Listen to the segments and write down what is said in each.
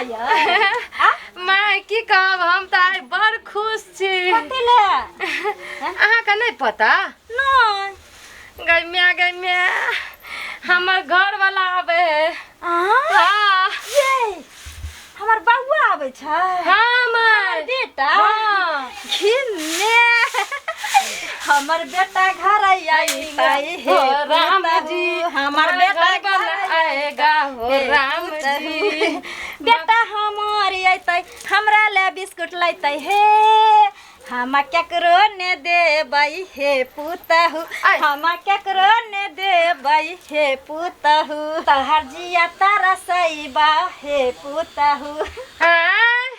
अहाँ यै आ माय की कहब, हम तऽ आइ बड़ खुश छी। कथी ले? अहाँके नहि पता? नहि। गै माय, गै माय, हमर घर वाला आबै है। आँ? हाँ। ये हमर बौआ आबै छै? हाँ माय। हमर बेटा? हाँ। घिन्ने हमर बेटा घर आइतै हे हो राम जी, हमर बेटा घर वाला आएगा, हो हे राम पुतहु। जी। बेटा हमर अयतै, हमरा ले बिस्कुट लैतै हे, हम केकरो ने देबै हे पुतहु। आइ। हम केकरो ने देबै हे पुतहु, तोहर जिया तरसैबा हे पुतहु। आँय,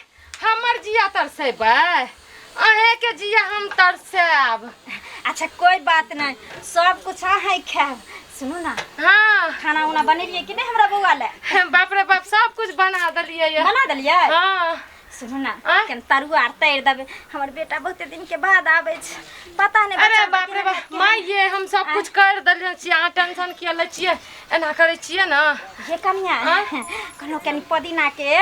हमर जिया तरसेबै? अहें के जिया हम तरसायब। अच्छा कोई बात नहीं, सब कुछ अहाँ खायब। सुनू ना। हाँ। खाना उना बनेलियै कि नहीं हमरा बौआ ले? बाप रे बाप, सब कुछ बना देलियै ये। बना देलियै? हाँ। सुनू ना, आँय? कनि तरुआ आर तैर देबै, हमर बेटा बहुते दिन के बाद आबै छै, पता नहि अरे बच्चा बाप रे बाप, केना। माय ये, हम सब कुछ कर देलियै छियै, अहाँ टेंशन किया लै छियै? एना करै छियै ने। हे कनिया। आँय? कहलहुँ कनि पुदीना के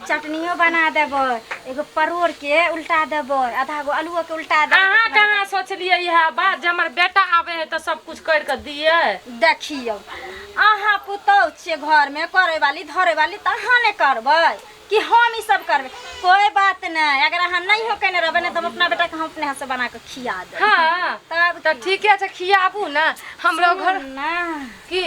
चटनियो बना देबै, एगो परोड़ के उल्टा देबै, आधा गो आलुओ के उल्टा देबै। अहाँ कहाँ सोचलियै इएह बात जे हमर बेटा आबै है तऽ सब कुछ कर के दियै? देखियौ, अहाँ पुतहु छियै, घरमे करै वाली धरै वाली, तऽ अहाँ नहि करबै कि हम ई सब करबै? कोई बात नहीं, अगर अहाँ नहीं हो केने रहबै ने, तऽ हम अपना बेटा के हम अपने हाथ से बना के खिया देबै। हाँ। तब तऽ ठीके छै, खियाबू ने हमरो घर। ना। की?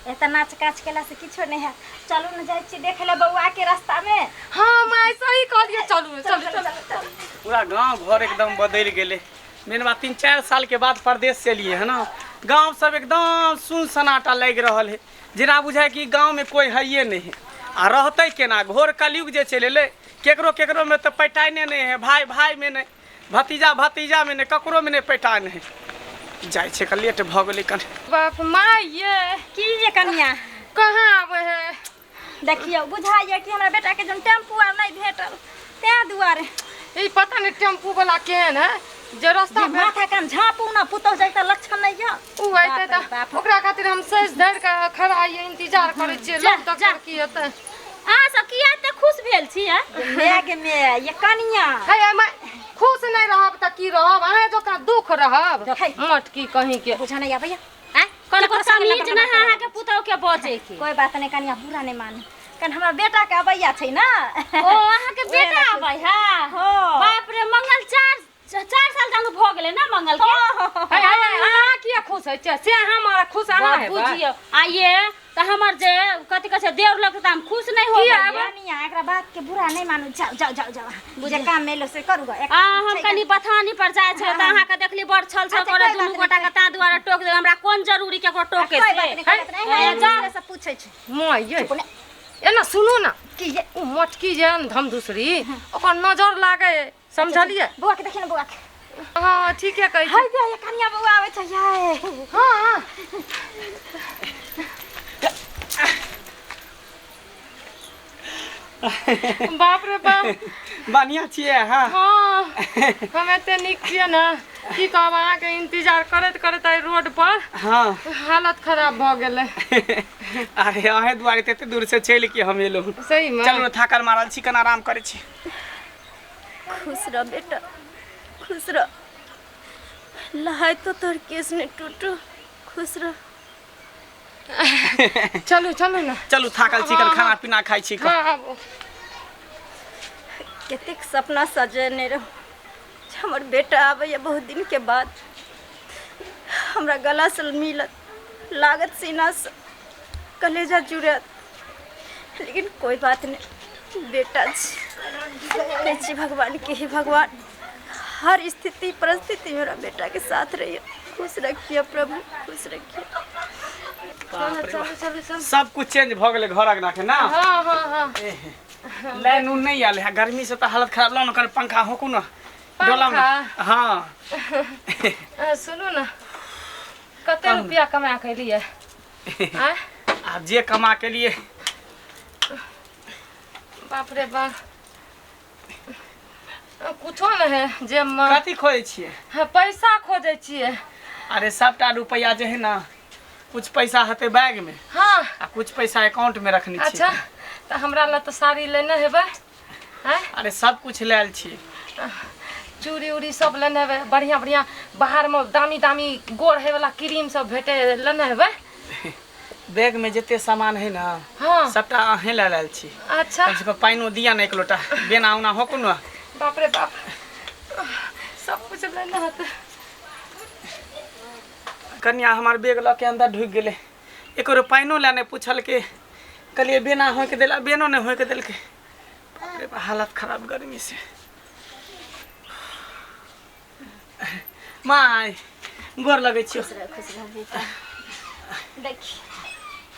एतऽ नाच काच केला से किछो नहीं है। चलू ने, जाइ छी देखे ले बौआ के रास्ता में। हाँ माय, सही कहलियै, चलू चलू चलू। पूरा गांव घर एकदम बदलि गेलै। मेन बात, 3-4 साल के बाद परदेश से एलिए है ना, गांव सब एकदम सुन सन्नाटा लागि रहल है, जेना बुझाय कि गांव में कोई है नहीं है। आ रहतै केना? घोर कलयुग जे चलि एलै, केकरो केकरो में तऽ पैटाइने नहीं है, भाई भाई में नहीं, भतीजा भतीजा में नहीं, ककरो में नहीं पैटाइन है। जाइ छै, लेट भऽ गेलै कनि। बाप माय ये। की ये कनिया? कहाँ आबै है? देखियौ, बुझाइए कि हमरा बेटा के जन टेम्पू आर नहीं भेटल तें दुआरे। ई पता नहीं टेम्पू वाला केहन है जे रास्ता जे माथा कान झाँपू ना, पुतहु जाय तऽ लक्षण नहीं यऽ। उ अयतै बाप रे तऽ बाप। ओकरा खातिर हम सजि धरि के खड़ा हियै, इंतजार करै छियै। जा, लोग तक जा। की हेतै? अहाँ सब किया एते खुश भेल छी हैं? मैं गे मैं ये कनिया। हे हे माय, खुश नहीं रहब तऽ की रहब? अहें जकाँ दुख रहब? है। मटकी कहीं के। बुझा नहीं आबैया। आँय? ककरो ककरो संग तमीज लपड़ नहि लपड़ है अहाँके पुतहु के बजै के। कोई बात नहीं कनिया, बुरा नहीं मानू, कन हमरा बेटा के अबैया छै ना। ओ अहाँके ओहे बेटा लए खुश। आबै है? हाँ। बाप रे, मंगल 4 साल तक भऽ गेलै ना मंगल के। हे, हे, हे, अहाँ किया खुश होइ छियै? से हम खुश अहाँ हेबै? बुझियौ, आ ये तऽ हमर जे कथी कहै छै देवर लग तऽ हम खुश नहि हो। किया हेबै? कनिया, एकरा बात के बुरा नहीं मानू। जाओ जाओ जाओ जाओ, जे काम मेलो से करू ग। आ हम कनि बथानी पर जाइ छै तऽ अहाँके देखली बड़ छल छल अच्छा, करत कोइ दुनू बात गोटा के, ताहि दुआरे टोक देल। हमरा कोन जरूरी केकरो टोके कोई से? बात नहीं, कोई बात नहीं। हे, हम जा। दूसरे से पूछै छी। माय ये, एना सुनू ना। की ये? ओ मोटकी जे है न धम दूसरी, ओकर नजर लागे, समझलियै? बौआ के देखिए ना, बौआ के। हाँ, ठीके कहै छी। हाय गे, ये कनिया बौआ आबै छै ये। हाँ। बाप रे बाप। बढ़िआँ छियै अहाँ? हाँ, हम एते नीक छियै ने, की कहब अहाँके, इंतजार करैत करैत एहि रोड पर हालत खराब भऽ गेलै। अरे अहें दुआरे तऽ एते दूर से चलि के हम एलहुँ। सही में? चलू ने, थाकल मारल छी, कना आराम करै छी। खुश रह बेटा, खुश रह, लहाय तो तोहर केस नहीं टूटो, खुश रह। चलू चलू ने। चलू, थाकल छी, कल खाना पीना खाइ छी। हाँ, आबू। कतेक सपना सजेने रहूँ जे हमर बेटा आबैए बहुत दिन के बाद, हमरा गला से मिलत, लागत सीना से कलेजा जुड़त, लेकिन कोई बात नहीं, बेटा छी। कहै छी भगवान के, ही भगवान, हर स्थिति परिस्थिति मेरा बेटा के साथ रहिए, खुश रखिए प्रभु, खुश रखिए। चलू चलू चलू चलू। सब कुछ चेंज भऽ गेलै घर अंगना के ना? हाँ हाँ हाँ। लाइन उन नहीं आयल है, गर्मी से तऽ हालत खराब। लाउ ने कनि पंखा, होकू ने, डोलाउ ने। पंखा? हाँ। सुनू ने, कते रुपया कमा के एलियै आँय? आब जे कमा के लिए। बाप रे बाप, कुछो नहि है जेब में। कथी खोजै छियै? हाँ, पैसा खोजै छियै। अरे सबटा रुपया जे है ना, कुछ पैसा हेतै बैग में आ कुछ पैसा अकाउंट में रखने छियै। अच्छा, तऽ हमरा लए तऽ साड़ी लेने हेबै आँय? अरे सब कुछ लायल छी। चूड़ी उड़ी सब लेने हेबै, बढ़िआँ बढ़िआँ बाहरमे दामी दामी गोर होइवला क्रीम सब भेटै लेने हेबै। बैग में जते सामान है ना, हाँ, सबटा अहें लए लायल छी। अच्छा। कम से कम पानिओ दिया ने एक लोटा, बेना उना हो कोनो। बाप रे बाप, सब कुछ लेने हेतै। कन्या हमार बैग लऽ के अंदर ढुकि गेलै, एको पानिओ लए नहि पूछलकै। कहलियै बेना होइके देला, बेनो नहि होइके देलकै। बाप रे बाप, हालत खराब गर्मी से। माय गोर लगै छियौ। खुश रह, खुश रह बेटा। देखी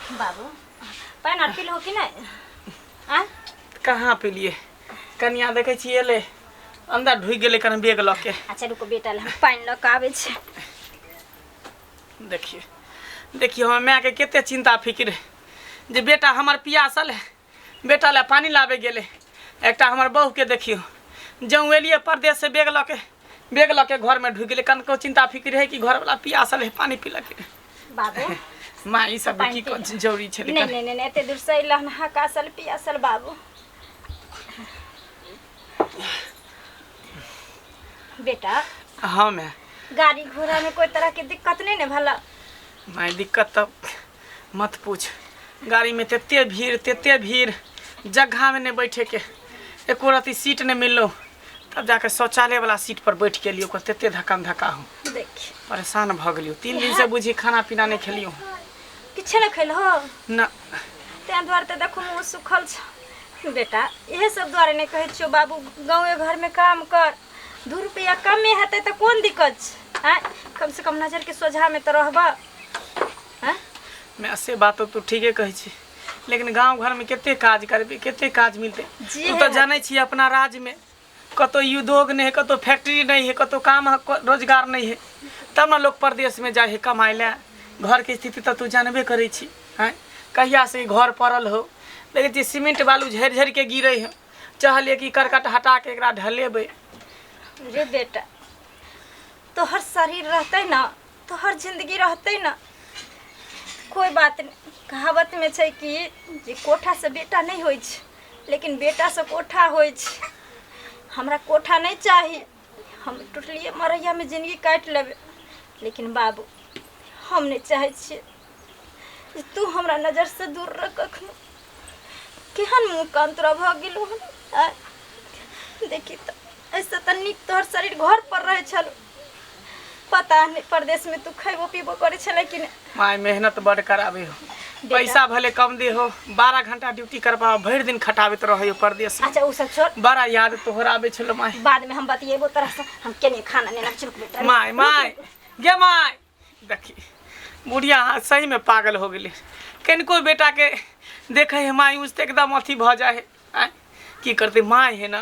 बाबू, पानि आर पीलहो कि नहि? आँय? कहाँ पीलियै कनिया, देखै छियै एलै अंदर ढुकि गेलै कनि बैग लऽ के। अच्छा रुको बेटा, लए हम पानि लऽ कऽ आबै छी। देखिए देखिए, हमर मायके कते चिंता फिक्र है जे बेटा हमर पियासल है, बेटा लए पानि लाबे गेलै। एकटा हमर बहूके देखियौ, जँ एलियै परदेश से बैग लऽ के, बैग लऽ के घरमे ढुकि गेलै। कनको चिंता फिक्र है कि घरवला पियासल है, पानि पीलक। बाबू माँ, ई सब पानि की पी ले। जरूरी छलै? नहि नहि नहि, एते दूर से अयलहन, हकासल पियासल बाबू। बेटा। हाँ माय। गाड़ी घोड़ा में कोई तरह के दिक्कत नहीं ने भला? माय, दिक्कत तऽ मत पूछ। गाड़ीमे तते भीड़, तते भीड़, जगहमे नहि बैठेके, एको रत्ती सीट नहि मिललो। तब जाके शौचालय वाला सीट पर बैठ गेलियो। ओकर तते धक्कम धक्का हो, देखी, परेशान भऽ गेलियो। 3 दिन से बुझी खाना पीना नहि खेलियो। किछु नहि खेलहो? ना। तें दुआरे तऽ देखू मुँह सुखल छौ बेटा। इहे सब दुआरे नहि कहै छियौ बाबू, गाँवे घरमे काम कर, 2 रुपैआ कमे हेतै तऽ कोन दिक्कत छै? आँय, कम से कम नजरके सोझामे तऽ रहबह। आँय? मैं से बात तऽ तू ठीके कहै छी, लेकिन गाँव घरमे कते काज करबै, कते काज मिलतै? जे तू तऽ जानै छी अपना राज्यमे कतौ उद्योग नहि है, कतौ फैक्ट्री नहि है, कतौ काम रोजगार नहि है, तब ने लोक परदेशमे जाइ है कमाइ लए। घरके स्थिति तऽ तू जानबे करै छी। आँय, कहिया से ई घर पड़ल हो, देखै छी सीमेंट बालू झड़ि झड़ि के गिरै है। चाहलियै कि करकट हटा के एकरा ढलेबै। रे बेटा, तोहर शरीर रहतै ना, तोहर जिंदगी रहतै ना, कोई बात नहीं। कहावत में छै कि जे कोठा से बेटा नहीं होइ छै, लेकिन बेटा से कोठा होइ छै। हमरा कोठा नहीं चाही, हम टुटलिए मरैया में जिंदगी काटि लेबै, लेकिन बाबू, हम नहीं चाहै छियै जे तू हमरा नजर से दूर रह कखनो। केहन मुँह कान तोरा भऽ गेलौ हन? आँय? देखी तऽ, एहिसँ तऽ नीक तोहर शरीर घर पर रहै छलौ। पता नहि परदेश में तू खैबो पीबो करै छलै कि नहि। माय, मेहनत बड कराबै हो। पैसा भले कम दे हो, 12 घंटा ड्यूटी करबा, भरि दिन खटाबैत रहै हो परदेश में। अच्छा, ओ सब छोड़। बड़ा याद तोहर आबै छलो माय। बाद में हम बतियेबो तोरा से। हम केने खाना नेना चुप बेटा। माय, माय गे माय, देखी बुढ़िया हाँ सही में पागल हो गेलै। कनिको बेटाके देखै है मायूस तऽ एकदम अथी भऽ जाइ है। आँय, की करतै, माय है ना,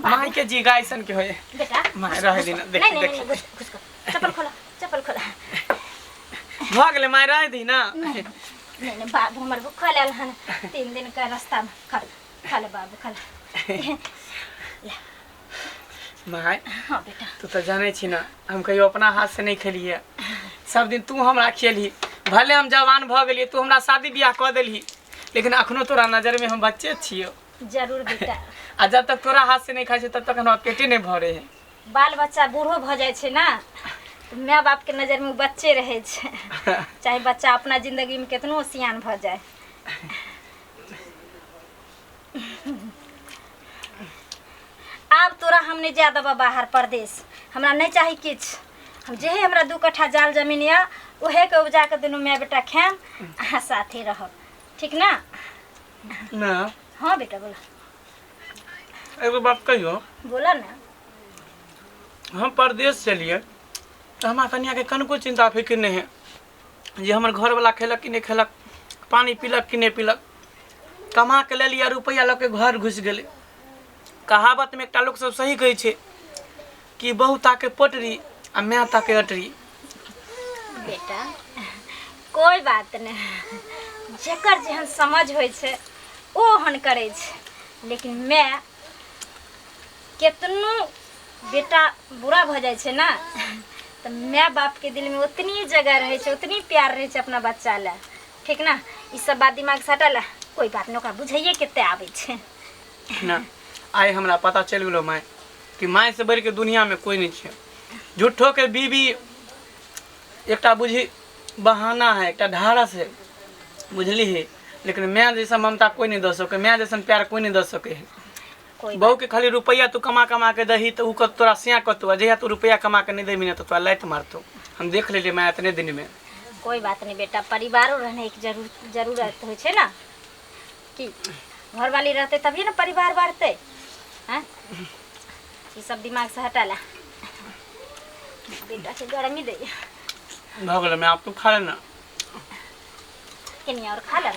मायके जी गाय सन के होय। बेटा। माय, रहै दी ना। नहीं। देखी। नहीं। देखी। नहीं, घुस घुस कर, चप्पल खोला, चप्पल खोला। भऽ गेलै माय, रहै दी ना। नहीं नहीं, बाबू हमर भूखल आयल हन 3 दिन के रास्ता में। खा खा ले बाबू, खा ले। माय। हाँ बेटा। तू तऽ जानै छी ना, हम कहियो अपना हाथ से नहि खेलियै। सब दिन तू हमरा खेलही। भले हम जवान भऽ गेलियै, तू हमरा शादी बियाह कऽ देलही, लेकिन अखनो तोरा नजरमे हम बच्चे छियौ। जरूर बेटा। आ जब तक तोरा हाथ से नहि खाइ छियै, तब तक हमरा पेटे नहि भरे है। बाल बच्चा बूढ़ो भऽ जाइ छै ना, तऽ माय बापके नजरमे ओ बच्चे रहै छै, चाहे बच्चा अपना जिंदगीमे केतनो सियान भऽ जाय। आब तोरा हम नहि जाय देबऽ बाहर परदेश। हमरा नहि चाही किछु। हम जेहे हमरा 2 कट्ठा जाल जमीन यऽ, उहे के उपजा के दुनू माय बेटा खायब, अहाँ साथे रहब, ठीक ना? ना। हाँ बेटा, बोला। एगो बात कहियो? बोला ना। हम परदेश से एलियै तऽ हमरा कनियाके कनिको चिंता फिक्र नहि है जे हमर घरवला खेलक कि नहि खेलक, पानि पीलक कि नहि पीलक। कमा के लेलियै, रुपैआ लऽ के घर घुसि गेलै। कहावतमे एकटा लोक सब सही कहै छै कि बहु ताके पटरी आ माय ताके अटरी। बेटा, कोई बात नहि। जेकर जेहन समझ होइ छै, ओ ओहन करै छै, लेकिन माय केतनो बेटा बुरा भऽ जाइ छै ने, तऽ माय बापके दिलमे उतनी जगह रहै छै, उतनी प्यार रहै छै अपना बच्चा लए, ठीक ना? ई सब बात दिमाग से हटा ले। कोई बात नहि, ओकरा बुझैए कते आबै छै। ना, आइ हमरा पता चलि गेलो माय कि माय से बढ़ि के दुनिया में कोई नहीं छै। झूठो के बीबी एकटा बुझी बहाना है, एकटा ढारस है, बुझली है, लेकिन माय जैसा ममता कोई नहीं दऽ सके, माय जैसन प्यार कोई नहीं दऽ सके है। कोई बहू के खाली रुपया तू कमा कमा के दही तो ऊ तोरा सिया कतौ, आ जहिया तू रुपया कमा के नहीं देबही ना तो तोरा लात मारतौ। हम देख लेलियै माय एतने दिन में। कोई बात नहीं बेटा, परिवारो रहने एक जरूरत होइ छै ना, कि घरवाली रहते तभी ना परिवार बढ़ते हैं। ई सब दिमाग से हटा ला बेटा के, गर्मी दे भऽ गेलै माय, आब तू खा ले ना। कनी और खा ले।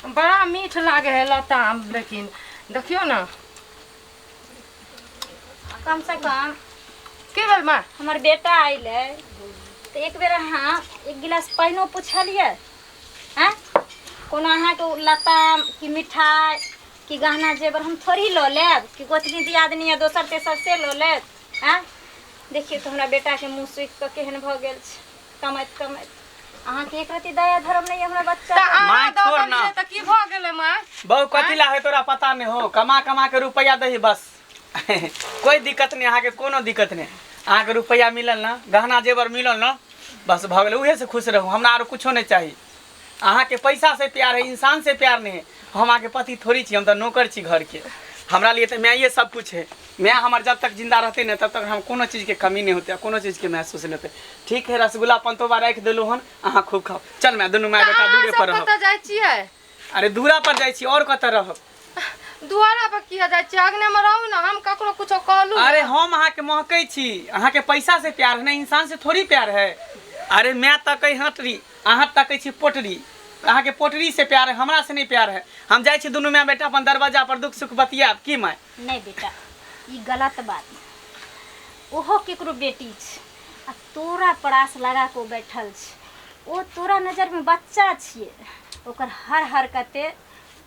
बड़ा मीठ लागे है लताम, लेकिन देखियो ना। कम से कम की भेल माँ? हमर बेटा अयलै तऽ एक बेर अहाँ एक गिलास पानिओ पुछलियै? आँय, कोनो अहाँके लताम कि मिठाइ कि गहना जेवर हम थोड़ी लऽ लेब कि गोतनी दियादनी या दोसर तेसर से लऽ लेब? आँय, देखियौ तऽ हमरा बेटाके मुँह सुखि कऽ केहन भऽ गेल छै कमाइत कमाइत। अहाँके एक रति दया धर्म नहि हमरा बच्चा तऽ अहाँ माय दऽ छोड़ ना। देलियै तऽ की भऽ गेलै माँ? बहू कथी ला है तोरा पता नहीं हो, कमा कमा के रुपया दही बस, कोई दिक्कत नहीं, अहाँके कोनो दिक्कत नहीं। अहाँके रुपया मिलल ना, गहना जेवर मिलल ना, बस भऽ गेलै, उहे से खुश रहू, हमरा आरो कुछो नहीं चाही। अहाँके पैसा से प्यार है, इंसान से प्यार नहीं है। हम अहाँके पति थोड़ी छी, हम तऽ नौकर छी घर के। हमरा लिए तऽ माये सब कुछ है। माय हमर जब तक जिंदा रहते ने तब तक हम कोनो चीजके कमी नहीं होते, कोनो चीजके महसूस नहीं होते। ठीक है, रसगुल्ला पंतोबा राखि देलहुँ हन, अहाँ खूब खाउ। चल माय, दुनू माय बेटा दूरे पर सब रहब। कतऽ जाइ छियै? अरे दूरा पर जाइ छी, और कतऽ रहब? दुआरा पर किया जाइ छियै? अगने मे रहू ने, हम ककरो कुछो कहलू? अरे हम अहाँके महकै छी, अहाँके पैसा से प्यार है ना, इंसान से थोड़ी प्यार है। अरे मैं तकै हटरी, अहाँ तकै छी पोटरी, अहाँके पोटरी से प्यार है, हमरा से नहीं प्यार है। हम जाइ छी दुनू माय बेटा अपन दरवाजा पर दुख सुख बतियाब की माय? नहि बेटा, ई गलत बात। ओहो केकरो बेटी छै आ तोरा परास लगा कऽ ओ बैठल छै। ओ तोरा नजरमे बच्चा छियै, ओकर हर हरकते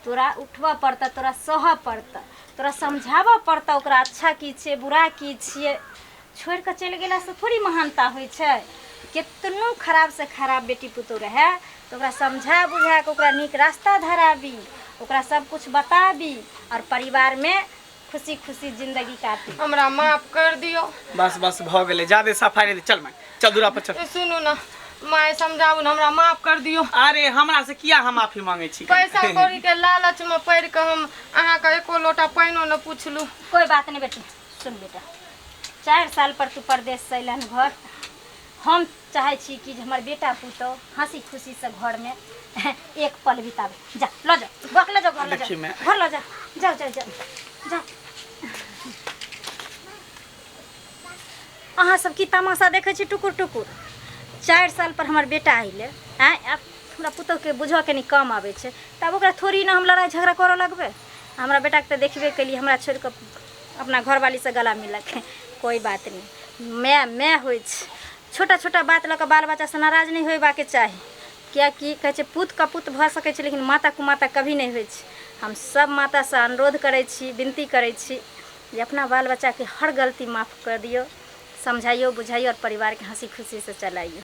तोरा उठबऽ पड़तऽ, तोरा सहऽ पड़तऽ, तोरा समझाबऽ पड़तऽ ओकरा अच्छा की छियै, बुरा की छियै। छोड़ि कऽ चलि गेलासँ थोड़ी महानता होइ छै। केतनो खराबसँ खराब बेटी पुतोहु रहए तऽ ओकरा समझा बुझा कऽ ओकरा नीक रास्ता धराबी, ओकरा सब किछु बताबी आओर परिवारमे खुशी खुशी जिंदगी काटी। हमरा माफ कर दियौ। बस बस भऽ गेलै, जादे सफाई नहि दे। चल माय, चल दूरा पर चल। ए, सुनू ने माय, समझाउ ने, हमरा माफ कर दियौ। अरे हमरा से किया हम माफी मांगे छी? पैसा कौड़ी के लालच में पड़ि कऽ हम अहाँके एको लोटा पानिओ ने पुछलहुँ। कोई बात नहीं बेटी। सुन बेटा, 4 साल पर तू परदेश से अयलहन घर। हम चाहै छी कि जे हमर बेटा पुतोह हंसी खुशी से घर में एक पल बितावे। जा लऽ जाओ, बक लऽ जाओ, घर लऽ देखी जाओ, मैं। घर लऽ जाओ, जाओ जाओ जाओ जाओ। अहाँ सब की तमाशा देखै छी टुकुर टुकुर? 4 साल पर हमर बेटा अयलै, आँय, आब हमरा पुतोहके बुझऽ कनि कम आबै छै, तब ओकरा थोड़ी ने हम लड़ाइ झगड़ा करऽ लगबै। हमरा बेटाके तऽ देखबे केलियै, हमरा छोड़ि कऽ अपना घरवालीसँ गला मिललकै। कोई बात नहि, माय माय होइ छै। छोटा छोटा बात लऽ कऽ बाल बच्चासँ नाराज नहि होयबाके चाही, किएकि कहै छै पूत कपूत भऽ सकै छै लेकिन माता कुमाता कभी नहि होइ छै। हम सब मातासँ अनुरोध करै छी, विनती करै छी जे अपना बाल बच्चाके हर गलती माफ कऽ दियौ, समझाइयो बुझाइयो और परिवारके हंसी खुशीसँ चलाइयो।